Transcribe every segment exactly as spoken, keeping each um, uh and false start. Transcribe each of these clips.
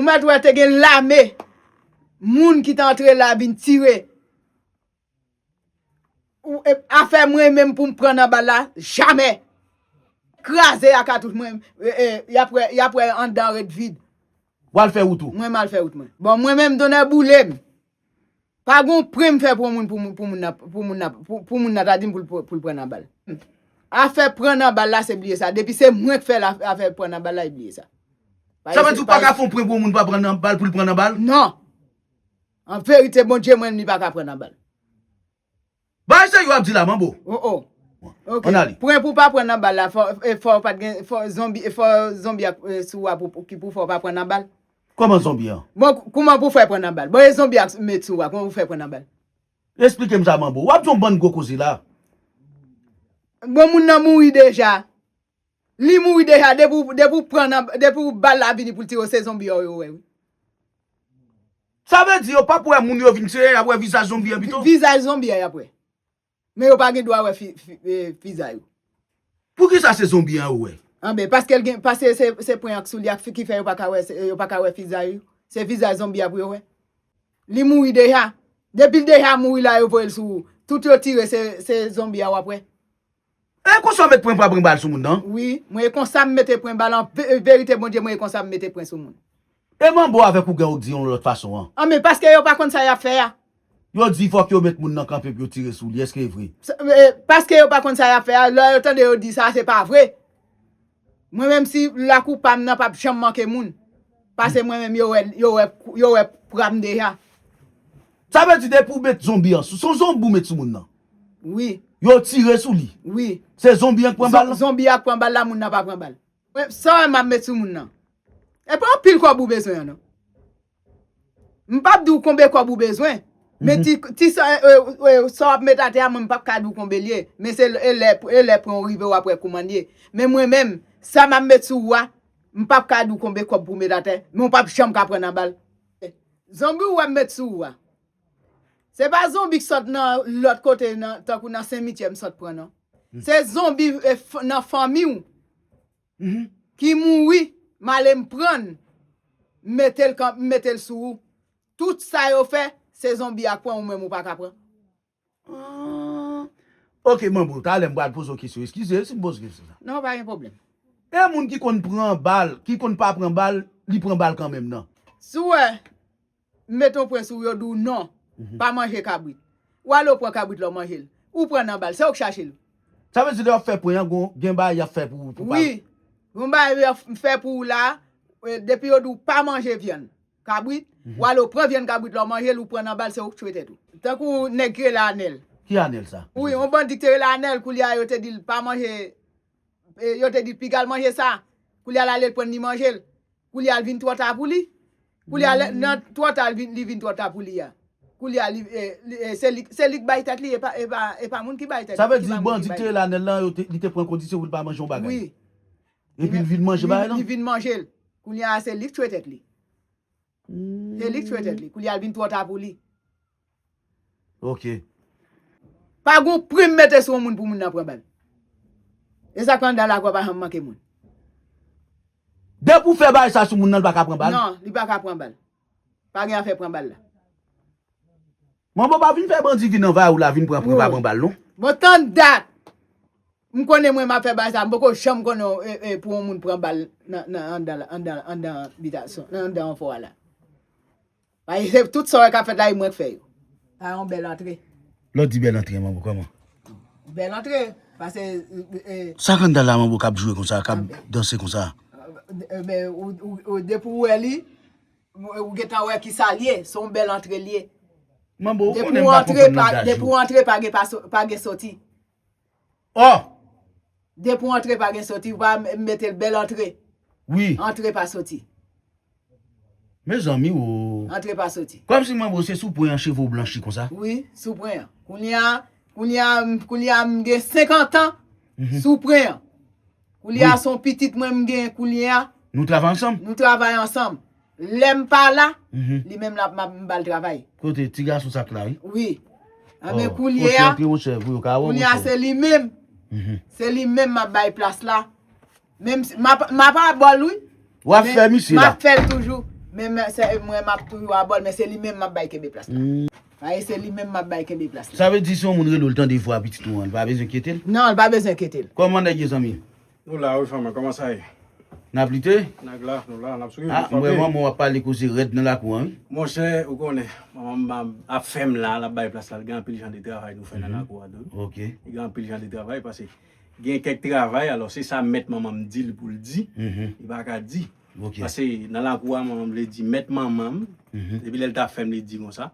Ou mèt wè te gen lame moun ki te antre la vin tire. Ou, e, afè mwen menm pou m pran nan bal la, jamè. Kraze a katouch mwen, e, e, y ap wè, y ap wè anndan ret vid. W al fè wout ou. Mwen m al fè wout mwen. Bon, mwen menm, tonnè boule m. Pa gon pwen m fè pou moun, pou moun, pou moun nan, pou moun nan, pou, pou moun nan ta di m pou l, pou, pou l pran nan bal. Afè pran nan bal la, se bliye sa. Depi se mwen k fè la, afè pran nan bal la, e bliye sa. Sa vle di ou pa ka fè yon pwen pou yon moun pa pran nan bal, pou l pran nan bal? Non. An verite, Bondye, mwen, li pa ka pran nan bal. Bagay serye w ap di la, manbo. Oh, oh. Ok. Ann ale. Pwen pou pa pran nan bal la, fò, e, fò w pa t gen, fò zonbi, e, fò zonbi ak, e, sou a pou, pou, ki pou fè w pa pran nan bal. Kòman zonbi an? Bon, k-, kòman pou fè pran nan bal? Bon, e zonbi ak met sou a, kòman pou fè pran nan bal? Esplike m sa, manbo. W ap di yon bann gwo koze la. Bon, moun nan mouri deja. Li mouri deja, depi w, depi w pran nan, depi w bal la vini pou l tire w, se zonbi an yo wè, wi. Sa vle di yo p ap wè moun yo vin tire, y ap wè vizaj zonbi an pito? Vizaj zonbi an y ap wè. Men yo pa gen dwa wè fi, fi, e, vizaj ou. Poukisa se zonbi an yo wè? Anben, paske l gen, paske se, se pwen an k sou li a ki fè yo pa ka wè, se, yo pa ka wè vizaj ou. Se vizaj zonbi a pou yo wè. Li mouri deja. Depi l deja mouri la, yo voye l sou ou. Tout yo tire, se, se zonbi a w ap wè. E konsa w met pwen pa pran bal sou moun nan? Wi, mwen e konsa m mete pwen bal an ve-, verite Bondye, mwen e konsa m mete pwen sou moun. E manbo avèk ougan yo k di yon lòt fason an? Anben, paske yo pa konn sa y ap fè a. Yo di fòk yo met moun nan kanpe pou yo tire sou li, èske e vre? Sa, e, paske yo pa konn sa y ap fè a, lè yo tande yo di sa, se pa vre. Mwen menm si lakou pa m nan p ap janm manke moun. Pase mwen menm yo wè, yo wè, yo wè pra m deja. Sa vle di depi w met zonbi an sou, se yon zonbi w met sou moun nan? Wi. Yo tire sou li? Wi. Se zonbi an k pran bal lan? Zonbi a k pran bal la, moun nan pa pran bal. Mwen, sa w wè m ap met sou moun nan. E pa anpil kòb ou bezwen an non. M p ap di w konbe kòb ou bezwen. Men ti, ti sa, e, e, e, sa w ap met atè a, mwen m p ap ka di w konbe l ye. Men se e lè, e lè pwen w rive w ap wè kouman l ye. Men mwen menm, sa m ap met sou ou a, m p ap ka di w konbe kòb pou w met atè, men w p ap janm ka pran nan bal. Zonbi w ap met sou ou a. Se pa zonbi k sot nan lòt kote, nan, tankou nan senmityè m sot pran non. Se zonbi, e, f-, nan fanmi w ki mouri, m ale m pran l, m mete l kan, m mete l sou ou. Tout sa yo fè, se zonbi a k pran, ou menm ou pa ka pran. Ah. Ok, manbo, talè m pral poze w kesyon. Eskize si m poze w kesyon sa. Non, pa gen pwoblèm. E moun ki konn pran bal, ki konn pa pran bal, li pran bal kanmenm nan? Si w wè, m mete yon pwen sou ou, yo di w non, pa manje kabrit. W ale w pran kabrit la w manje l. Ou pran nan bal, se ou k chache l. Sa vle di lè y ap fè pwen an, gon, gen bagay y ap fè pou, pou pa. Wi. Gon bagay y ap fè pou ou la, e, depi yo di w pa manje vyann kabrit, w ale w pran vyann kabrit la w manje l, ou pran nan bal, se ou k tchwe tèt ou. Tankou nèg ki rele Anèl. Ki Anèl sa? Wi, yon bandi ki te rele Anèl, koulye a yo te di l pa manje, e, yo te di l piga l manje sa. Koulye a l ale l pran l li manje l. Koulye a l vin twò ta pou li. Koulye a lè, nan twò ta l vin, li vin twò ta pou li a. Koulye a li, e, li, e, se li, se li k bay tèt li, e pa, e pa, e pa moun ki bay tèt li. Sa vle di bandi ki te rele Anèl lan, yo te, li te pran kondisyon pou l pa manje yon bagay. Wi. Epi l vin manje bagay lan? Li vin manje l. Koulye a se li k tchwe tèt li. Se li k tchwe tèt li. Koulye a l vin twò ta pou li. Ok. Pa gon pri m mete sou yon moun pou moun nan pran bal. E sa k anndan la, kwa pa janm manke moun. Depi w fè bagay sa sou moun nan, li pa ka pran bal? Non, li pa ka pran bal. Pa gen afè pran bal la. Manbo pa vin fè bandi vin anvayi w la, vin pran, pran, pa pran bal, non? Bon, tann dat. M konnen mwen m ap fè bagay sa, m poko janm konnen, e, e, pou yon moun pran bal nan, nan, anndan, anndan, anndan bitasyon, nan anndan yon fò a la. Paske se tout sa w wè k ap fèt la, e mwen k fè yo. A yon bèl antre. Lè w di bèl antre, manbo, kòman? Bèl antre, paske, e, e, sa k anndan la, manbo, k ap jwe konsa, k ap danse konsa? E, e, men, ou, ou, ou, depi w wè li, ou, ou gentan wè ki sa l ye, se yon bèl antre l ye. Manbo, ou konnen m pa konprann langaj ou. Depi w antre, pa gen pa so-, pa gen soti. Oh! Depi w antre, pa gen soti, w pa m-, mete l bèl antre. Wi. Antre, pa soti. Mezanmi, o. Antre, pa soti. Kòmsi manbo se sou pwen an cheve w blanchi konsa? Wi, sou pwen an. Kounye a, kounye a, m, kounye a, m gen senkant an, sou pwen an. Kounye a, se yon pitit mwen m gen kounye a. Nou travay ansanm? Nou travay ansanm. Lè m pa la, li menm l ap, m ap, m ba l travay. Kote ti gason sa k la, wi? Wi. Anben, kounye a, kounye a, se li menm. Se li menm m ap bay plas la. Menm si, m ap, m ap abò l, wi. W ap fè misye la. M ap fè l toujou. Men, men, se mwen m ap toujou abò l, men se li menm m ap bay kenbe plas la. Paske se li menm m ap bay kenbe plas la. Sa vle di si yon moun rele w, l tande vwa pitit ou an, li pa bezwen enkyete l? Non, li pa bezwen enkyete l. Kòman nèg ye, zanmi? Nou la wi, fanmi, kòman sa ye? N ap lite? Nèg la, nou la, n ap swiv, ah, nou frape. Mwen, manman w ap pale koze rèd nan lakou an, wi. Monchè, ou konnen, manman m ap fè m la, l ap bay plas la, l gen anpil jan de travay nou fè nan lakou a tou. Ok. Li gen anpil jan de travay, paske gen kèk travay, alò, se sa mèt manman m di l pou l di, li pa ka di. Ok. Paske nan lakou a, manman m vle di mèt manman m, depi lè l ta fè m, li di konsa,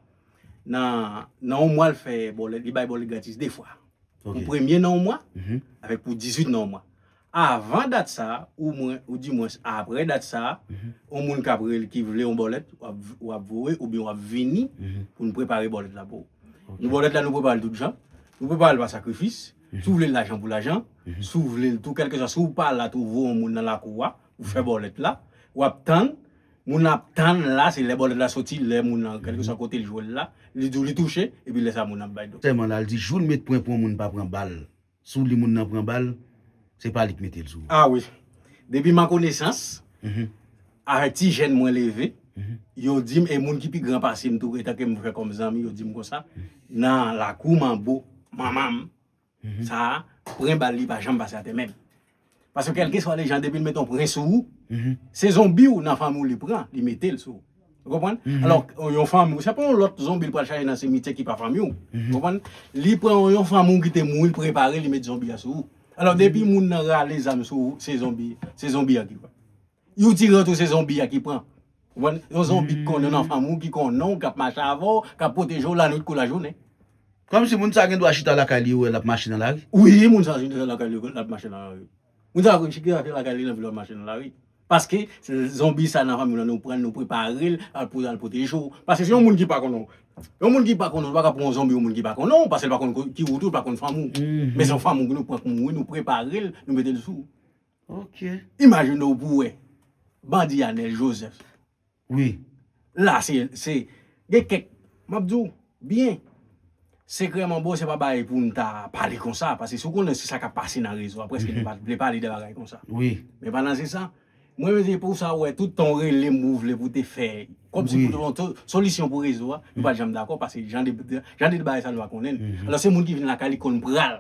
nan, nan yon mwa, l fè bòlèt, li bay bòlèt gratis de fwa. Ok. Pou premye nan yon mwa, avèk pou dizuit nan yon mwa. Avan dat sa, ou mwen, ou dimwens apre dat sa, yon moun k ap rele ki vle yon bòlèt, w ap, w ap voye oubyen w ap vini pou n prepare bòlèt la pou ou. Ok. Nou bòlèt la, nou prepare l tout jan. Nou prepare l pa sakrifis. Si w vle l lajan pou lajan, si w vle l tou, kèlkeswa, si w pa la tou, voye yon moun nan lakou a pou fè bòlèt la, w ap tann, moun ap tann la, se lè bòlèt la soti, lè moun nan, kèlkeswa kote l jwe l la, li di w li touche, epi lè sa moun nan ap bay do. Sèlman la, l di, jou l met pwen pou yon moun pa pran bal, si w li moun nan pran bal, se pa li k mete l sou ou. Ah wi. Depi ma konesans, avèk ti jèn mwen leve, yo di m, e moun ki pi gran pase m tou, etanke m fè kòm zanmi, yo di m konsa, nan lakou manbo, manman m, sa a, pran bal li pa janm pase atè menm. Paske kèlkeswa le jan, depi l met yon pwen sou ou, se zonbi w nan fanmi w li pran, li mete l sou ou. Ou konprann? Alò, yon fanmi w, se pa yon lòt zonbi l pral chache nan simityè ki pa fanmi w. Ou konprann? Li pran yon fanmi w ki te mouri, l prepare, li met zonbi a sou ou. Alò, depi moun nan rale zam sou ou, se zonbi, se zonbi a ki pran. Yo tire tou se zonbi a ki pran. Ou konprann? Yon zonbi ki konnen w nan fanmi w, ki konnen w, k ap mache avè w, k ap pwoteje w lannuit kou lajounen. Kòmsi moun sa gen dwa chita lakay li, ou wè l ap mache nan lari? Wi, moun sa chita lakay li, l ap mache nan lari. Moun sa chita lakay li, l anvi l ap mache nan lari. Paske se zonbi sa nan fanmi w lan, nou pran l, nou prepare l al pou al pwoteje w. Paske se yon moun ki pa konnen w. Yon moun ki pa konnen w, ou pa ka pran yon zonbi, yon moun ki pa konnen w, paske l pa konn ki wout ou, l pa konn fanmi w. Men se yon fanmi w ki nou pran pou mouri, nou prepare l, nou mete l sou ou. Ok. Imajine w pou w wè bandi Anèl Joseph. Wi. La, se, se, gen kèk, m ap di w byen, sekrèman, bon, se pa bagay pou n ta pale konsa, paske si w konnen se sa k ap pase nan rezo a, prèske nou pa t vle pale de bagay konsa. Wi. Men pandan se sa, mwen menm se pou sa, w wè, tout tan w rele m, ou vle pou te fè, kòmsi pou te yon to-, solisyon pou rezo a, nou pa t janm dakò, paske jan de, jan de bagay sa nou pa konnen l. Alò, se moun ki vin lakay li konn pral.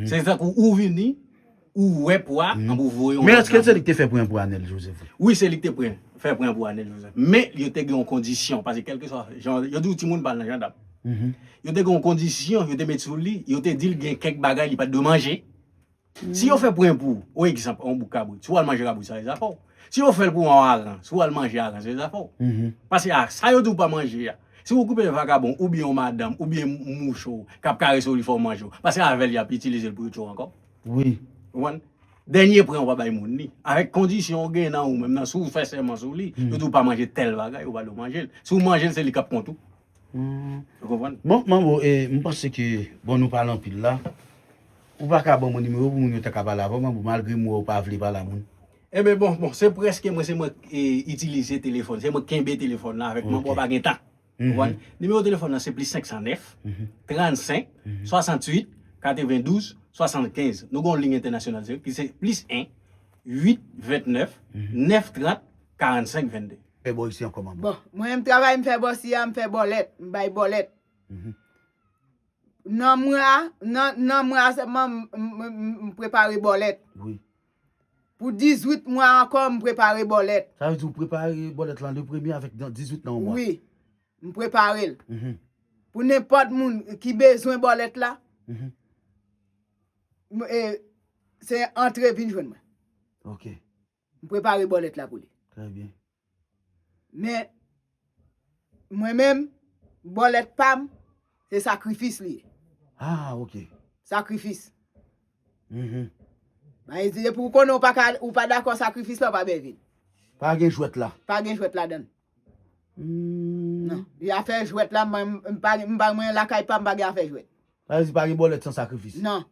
Se tankou ou vini, ou wè pwa, anben ou voye yon lòt. Men èske se li ki te fè pwen pou Anèl Joseph? Wi, se li ki te pwen, fè pwen pou Anèl Joseph. Men yo te gen yon kondisyon, paske kèlkeswa jan, yo di w timoun pa al nan jandam. Yo te gen yon kondisyon, yo te met sou li, yo te di l gen kèk bagay li pa t dwe manje. Si yo fè pwen pou ou, yon egzanp, yon bouk kabrit, si w al manje kabrit, sa se zafè w. Si yo fè l pou yon aran, si w al manje aran, se zafè w. Paske a, sa yo di w pa manje a, si w koupe vakabon, oubyen yon madanm, oubyen mouche w, k ap karese w, li fè w manje w. Paske avè l y ap itilize l pou yo tchwe w ankò. Wi. Ou konprann? Dènye pwen w pa bay moun li. Avèk kondisyon w gen nan ou menm nan, si w fè sèman sou li, yo di w pa manje tèl bagay, ou pa dwe manje l. Si w manje l, se li k ap kont ou. Ou konprann? Bon, manbo, e, m panse ke, bon, nou pale anpil la. Ou pa ka ban mwen nimewo pou moun yo ta ka pale avè w, manbo, malgre m wè w pa vle pale a moun. Enben, bon, bon, se prèske mwen, se mwen k, e, itilize telefòn, se mwen k kenbe telefòn nan avèk mwen, bon, pa gen tan. Ou konprann? Nimewo telefòn nan se plis senk san nèf, trannsenk, swasanntuit, katrevendouz, swasannkenz. Nou gen yon liy entènasyonal, se, ki se plis en, uit ventnèf, nèf trant, karannsenk vennde. Fè bò isi ankò, manbo. Bon, mwen menm travay m fè bò isi a, m fè bòlèt, m bay bòlèt. Nan mwa, nan, nan mwa sèlman, m, m, m, m prepare bòlèt. Wi. Pou dizuit mwa ankò, m prepare bòlèt. Sa vle di ou prepare bòlèt lan le premye avèk nan dizuit nan yon mwa? Wi. M prepare l. Pou nenpòt moun ki bezwen bòlèt la, m, e, se antre vin jwenn mwen. Ok. M prepare bòlèt la pou li. Trè byen. Men, mwen menm, bòlèt pa m, se sakrifis li ye. Ah, ok. Sakrifis. Bagay di, depi ou konnen ou pa ka, ou pa dakò sakrifis la, ou pa byen vin. Pa gen jwèt la. Pa gen jwèt ladan l. Non. E afè jwèt la, mwen, m pa, m pa, mwen lakay pa m, pa gen afè jwèt. Sa vle di pa gen bòlèt san sakrifis. Non.